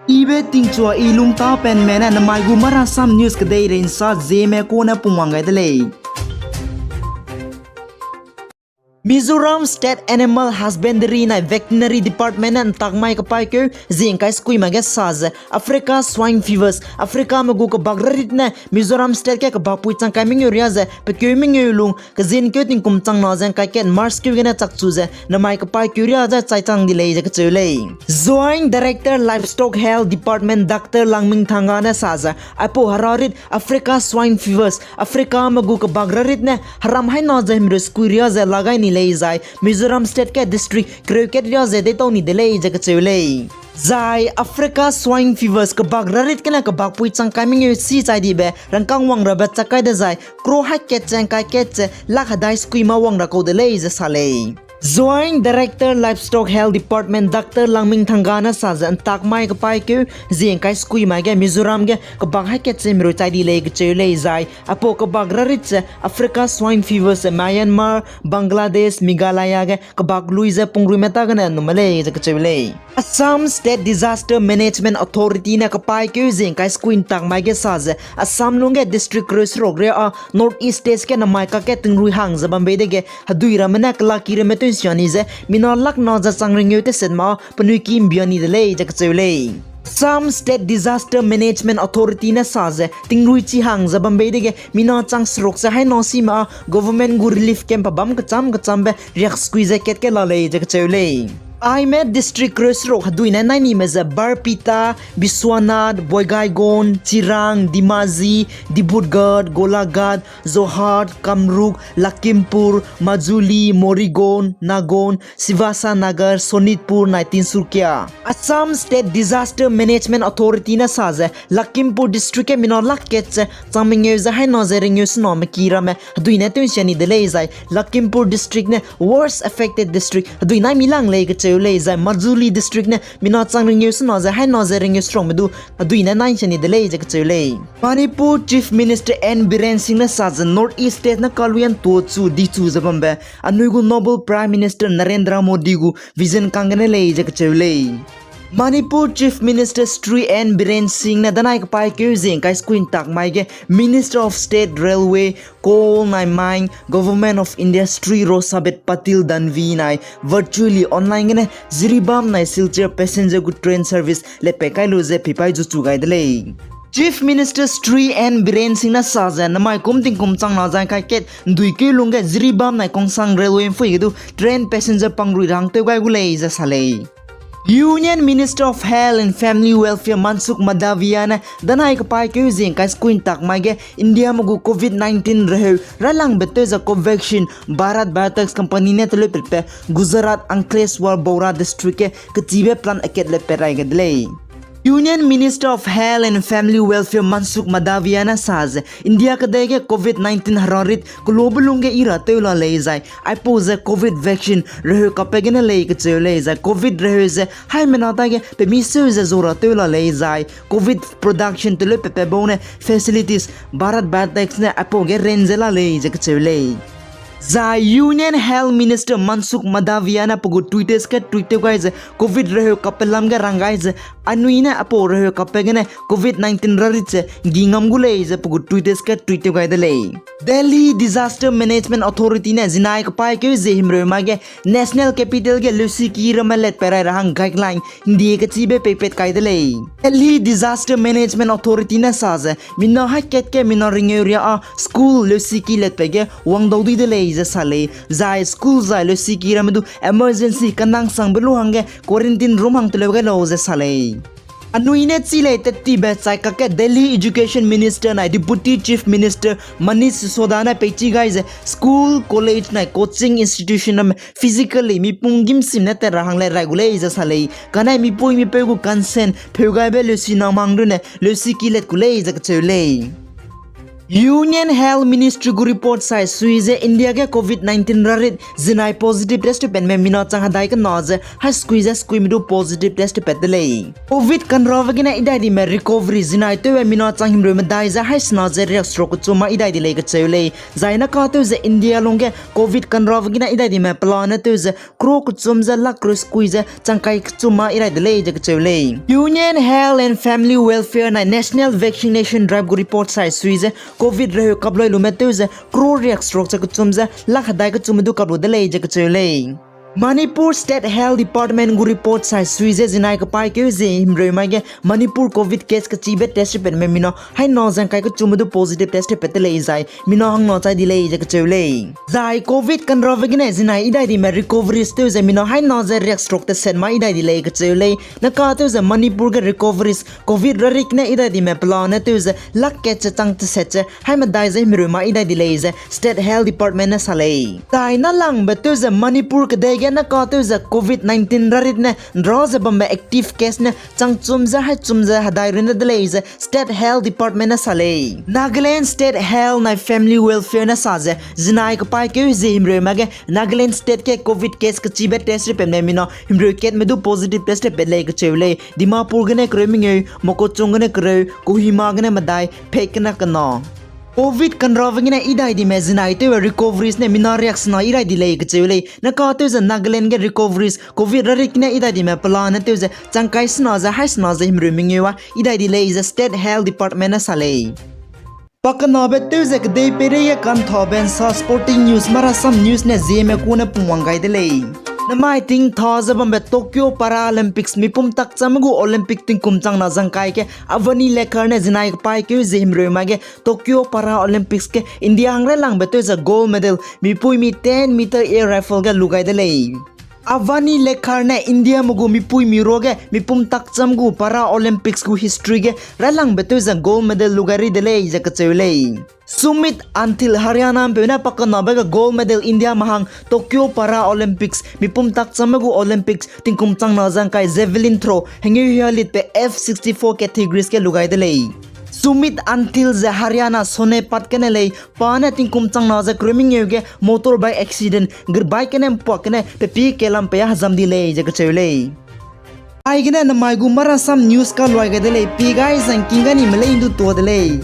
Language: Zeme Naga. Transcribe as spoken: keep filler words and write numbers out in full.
Ibe tingchua i lungta penme ne namai gu Marasam News kedeirei nsa Zeme kune pungwang gai de lei. Mizoram State Animal Husbandry nai Veterinary Department ne ntakmai kepaîkeu zie ngkai sekuime ge sa ze Africa Swine Fevers, Africame gu kebak rarit ne Mizoram State ge kebakpui chang kai mengeu riâ ze pekeu mengeu lung kezin keu tingkum chang na ze ngkai kat March keu gene chakchu ze namai kepaîkeu riâ ze chai chang di lei ze kacheu lei. Joint Director Livestock Health Department Doctor Langming Thanga ne sa ze aipau herarit Africa Swine Fevers, Africame gu kebak rarit ne heram haina ze himreu sekui riâ ze la gai ni lei zai Mizoram State ge district kereu kat riâ ze deitau ni de lei ze kacheu lei. Zai Africa Swine Fevers kebak rarit gene kebakpui chang kai mengeu si chai dibe rangkâng wang rabe chak kai dezai crore hai kat ze ngkai kat ze lakh hedai sekui ma wang ra kau de lei ze sa lei. Joint Director Livestock Health Department Doctor Langming Thanga ne sa ze ntakmai kepaîkeu zie ngkai sekuime ge Mizoram ge kebak hai kat ze himreu chai di lei kacheu lei zai aipau kebak rarit ze Africa Swine Fevers ze Myanmar, Bangladesh, Meghalaya ge kebak lui ze pungruime ta gene nume lei ze kacheu lei. Assam State Disaster Management Authority ne kepaîkeu zie ngkai sekui ntakmai ge sa ze Assam lungge district kereu seruk riâ â North East States ge namai kak ge tingrui hang ze bam bei dege hedui ramme ne kelaki ramme tew nsia ni ze mina lakh na ze chang rengeu teset ma penui ki mbia ni de lei ze kacheu lei. Assam State Disaster Management Authority ne sa ze tingrui chi hang ze bam bei dege mina chang seruk ze haina sime â government gu relief camp pabâm kechâm kechâmbe riak sekui ze kat ke la lei ze kacheu lei. Aime district kereu seruk hedui ne nai nime ze Barpeta, Biswanath, Bongaigaon, Chirang, Dhemaji, Dibrugarh, Golaghat, Jorhat, Kamrup, Lakhimpur, Majuli, Morigaon, Nagaon, Sivasanagar, Sonitpur nai Tinsukia. Assam State Disaster Management Authority ne sa ze Lakhimpur District ge mina lakh kat ze chang mengeu ze haina ze rengeu sena meki ramme hedui ne tew nsia ni de lei zai Lakhimpur District ne worst affected district hedui nai mi lang lei kacheu lei zai Majuli District ne mina chang rengeu sena ze haina ze rengeu serukme du hedui ne nai nsia ni de lei ze kacheu lei. Manipur Chief Minister N Biren Singh ne sa ze North East State ne kaluian tuachu dichu ze bambe anui gu noble Prime Minister Narendra Modi gu vision kanggene lei ze kacheu lei. Manipur Chief Minister Shri N Biren Singh ne danai kepaîkeu zie ngkai sekui ntakmai ge Minister of State Railway, Coal nai Mine, Government of India Shri Rosabet Patil Danvi nai virtually online gene Jiribam nai Silchar passenger gu train service lepe kai lu ze pipai zuchu gai de lei. Chief Minister Shri N Biren Singh ne sa ze namai kum tingkum chang na zai kai kat ndui keu lungge Jiribam nai Kongsang Railway mpui ge du train passenger pangrui rang tew gai gu lei ze sa lei. Union Minister of Health and Family Welfare Mansukh Mandaviya ne danai kepaîkeu zie ngkai sekui ntakmai ge Indiame gu covid nineteen reheu railangbe tew ze Covaxin, Bharat Biotech Company ne teleuipatbe Gujarat Ankleshwar Baroda District ge kechibe plant akat lepat rai gai de lei. Union Minister of Health and Family Welfare Mansukh Mandaviya ne sa ze India kedei ge covid nineteen herarit kelobe lungge i ra tew la lei zai aipau ze covid vaccine reheu kapbe gene lei kacheu lei zai covid reheu ze haimena ta ge pemi seu ze zo ra tew la lei zai covid production teleuipatbe bau ne facilities Bharat Biotech ne aipau ge ran ze la lei ze kacheu lei. Zai Union Health Minister Mansukh Mandaviya ne pe gu Twitter ge tweet tew gai ze covid reheu kapbe lam ge rang gai ze anui ne aipau reheu kapbe gene covid nineteen rarit ze nggi ngam gu lei ze pe gu Twitter ge tweet tew gai de lei. Delhi Disaster Management Authority ne zinai kepaîkeu zie himreu mai ge National Capital ge leusiki ramme letpat rai ra hang guideline hingde kechibe peipat kai de lei. Delhi Disaster Management Authority ne sa ze mina hai kat ge mina rengeu riâ â school leusiki letpat ge wangdau dui de lei ze sa lei zai school zai leusiki ramme du emergency kanang sangbe lu hangge quarantine room hang teleu gai lau ze sa lei. Anui ne chi lei tat tibe chai kakge Delhi Education Minister nai Deputy Chief Minister Manish Sisodia ne peichi gai ze school, college nai coaching institution ramme physically mipung gîmsim ne tat ra hang le rai gu lei ze sa lei. Kane mipui mipeu gu consent pheu gaibe leusi nang mang runne leusiki let gu lei ze kacheu lei. Union Health Ministry gu report sai sui ze India ge covid nineteen rarit zinai positive test tewpatme mina chang hedai kena ze hai sui ze suime du positive test tewpat de lei. Covid kanrave gene idai dime recovery zinai tewe mina chang himreu medai ze hai sena ze riakseruk kechum ma idai di lei kacheu lei. Zai naka tew ze India lungge covid kanrave gene idai dime pelane tew ze crore kechum ze lakh crore sui ze changkai kechum ma idai de lei ze kacheu lei. Union Health and Family Welfare nai National Vaccination Drive gu report sai sui ze covid reheu kaploi lume tew ze crore riakseruk ze kechum ze lakh hedai kechum du kaplu de lei ze kacheu lei. Manipur State Health Department gu report sai sui ze zinai kapaîkeu ze himreu mai ge Manipur covid case kechibe test tewpatme mina hai na zangkai kechum du positive test tewpat de lei zai mina hangna chai di lei ze kacheu lei. Zai covid kanrave gene zinai idai dime recoveries tew ze mina hai na ze riakseruk teset ma idai di lei kacheu lei. Naka tew ze Manipur ge recoveries covid rarit gene idai dime pelane tew ze lakh kat ze chang teset ze hai medai ze himreu ma idai di lei ze State Health Department ne sa lei. Zai nalangbe tew ze Manipur kedei ge naka tew ze covid nineteen rarit ne ndra ze bambe active case ne chang chum ze hai chum ze hedai runne de lei ze State Health Department ne sa lei. Nagaland State Health nai Family Welfare ne sa ze zinai kapaîkeu ze himreu mai ge Nagaland State ge covid case kechibe test tewpatme mina himreu katme du positive test tewpat lei kacheu lei. Dimapur gene kereu mengeu, Mokokchung gene kereu, Kohima gene medai, Phek gene kena. Covid kanrave gene idai dime zinai tewe recoveries ne mina riaksena idai di lei kacheu lei. Naka tew ze Nagaland ge recoveries covid rarit gene idai dime pelane tew ze changkai sena ze hai sena ze himreu mengeu a idai di lei ze State Health Department ne sa lei. Pakenabe tew ze kedei peireige kanthabe nsa sporting news marasam news ne zieme kune pungwang gai de lei. Namai tingtha ze bambe Tokyo Paralympics mipum takchamme gu Olympic tingkum changna zangkai ge Avani Lekhar ne zinai kapaîkeu ze himreu mai ge Tokyo Paralympics ge India hang railangbe tew ze gold medal mipuimi ten meter air rifle ge lu gai de lei. Avani Lekhar ne Indiame gu mipuimi ruage mipum takcham gu Paralympics gu history ge railangbe tew ze gold medal lu gai ri de lei ze kacheu lei. Sumit Anthil Haryana mpeu ne pakenabe ge gold medal Indiame hang Tokyo Paralympics mipum takchamme gu Olympics tingkum changna zangkai javelin throw hengeu hialitbe F sixty-four categories ge lu gai de lei. Sumit Anthil ze Haryana Sonipat gene lei, pa ne tingkum changna ze kereu mengeu ge motorbike accident, bike gene mpuak gene pepi kelam pei a hezam di lei ze kacheu lei. Aigene namai gu marasam news kaluai gai de lei, pi gai zangking ga nime lei ndu tuâ de lei.